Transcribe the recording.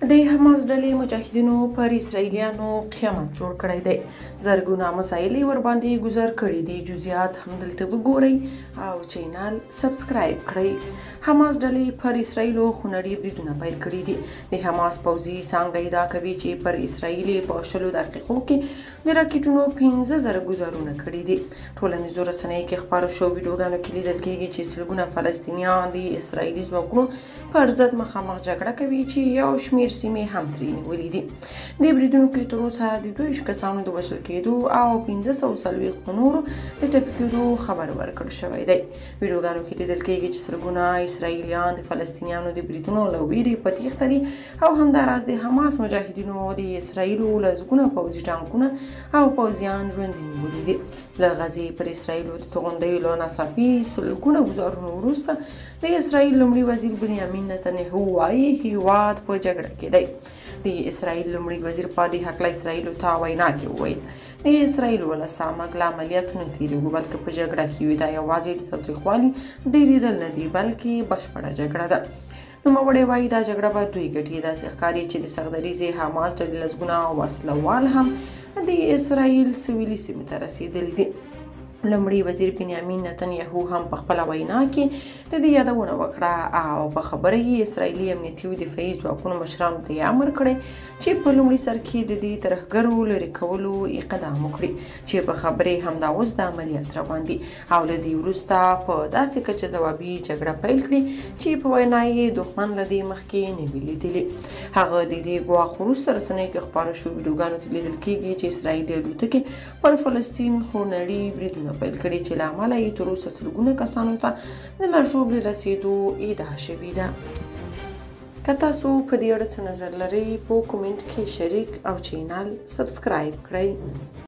د حماس ډلې مجاهدینو پر اسرایلیانو قیامت جوړ کړی دی. زرګونه مسایل یې ورباندې ګذار کړي دي. جزئیات هم دلته وګورئ او چینل سبسکرایب کړئ. حماس ډلې پر اسرایلو خونړي بریدونه پیل کړي دي. د حماس پوځي څانګه ادعا کوي چې پر اسرایل یې په 20 دقیقو کې د راکټونو 5000 ګذارونه کړي دي. ټولنیزو رسنیو کې خپرو شوو ویډیوګانو کې لیدل کیږي چې سلګونه فلسطینیان د اسرایلي ځواکونو پر ضد مخامخ جګړه کوي چې یو شمېر سیمې هم ترې نیولې دي. دې بریدونو کې تر اوسه د 22 کسانو د وژل کېدو او 540 نورو د ټپي کېدو خبر ورکړ شوی دی. ویډیوګانو کې لیدل کیږي چې سلګونه اسرایلیان د فلسطینیانو د بریدونو له ویرې په تېښته دي او همداراز د حماس مجاهدینو د اسرایلو لسګونه پوځي ټانکونه او پوځیان ژوندي نیولي دي. له غزې پر اسرایلو د توغندیو له ناڅاپي سلګونه ګزارونو وروسته د اسرایل لومړي وزیر بنیامین نتنیاهو وایي هیواد په جګړه کې دی. د اسرایل لومړي وزیر په دې هکله اسرایلو ته وینا کې وویل، د اسرایل ولسه موږ له عملیاتو نه تېرېږو بلکې په جګړه کې یو. دا یوازې د تاوتریخوالي ډېرېدل نه دي بلکې بشپړه جګړه ده. نوموړی وایي دا جګړه به دوی ګټي. داسې ښکاري چې د سختدریځې حماس ډلې لسګونه وسلهوال هم د اسرایل سویلي سیمې ته رسېدلي دي. لومړي وزیر بنیامین نتنیاهو هم په خپله وینا کې د دې یادونه وکړه او په خبره یې اسرایلي امنیتي او دفاعي ځواکونو مشرانو ته یې امر کړی چې په لومړي سر کې د دې ترهګرو لرې کولو اقدام وکړي چې په خبرې همدا اوس د عملیات روان دي او له دې وروسته په داسې کچه ځوابي جګړه پیل کړي چې په وینا یې دښمن له دې مخکې نه وي لیدلي. هغه د دې ګواښ وروسته رسنیو کې خپاره شوو ویډیوګانو کې لیدل کیږي چې اسرایلي الوتکې پر فلسطین خونړي بریدونه پیل کړي چې له امله یې تر اوسه سلګونه کسانو ته د مرګ ژوبلې رسېدو ادعا شوې ده. که تاسو په دې اړه څه نظر لرئ په کومنټ کې شریک او چینل سبسکرایب کړئ.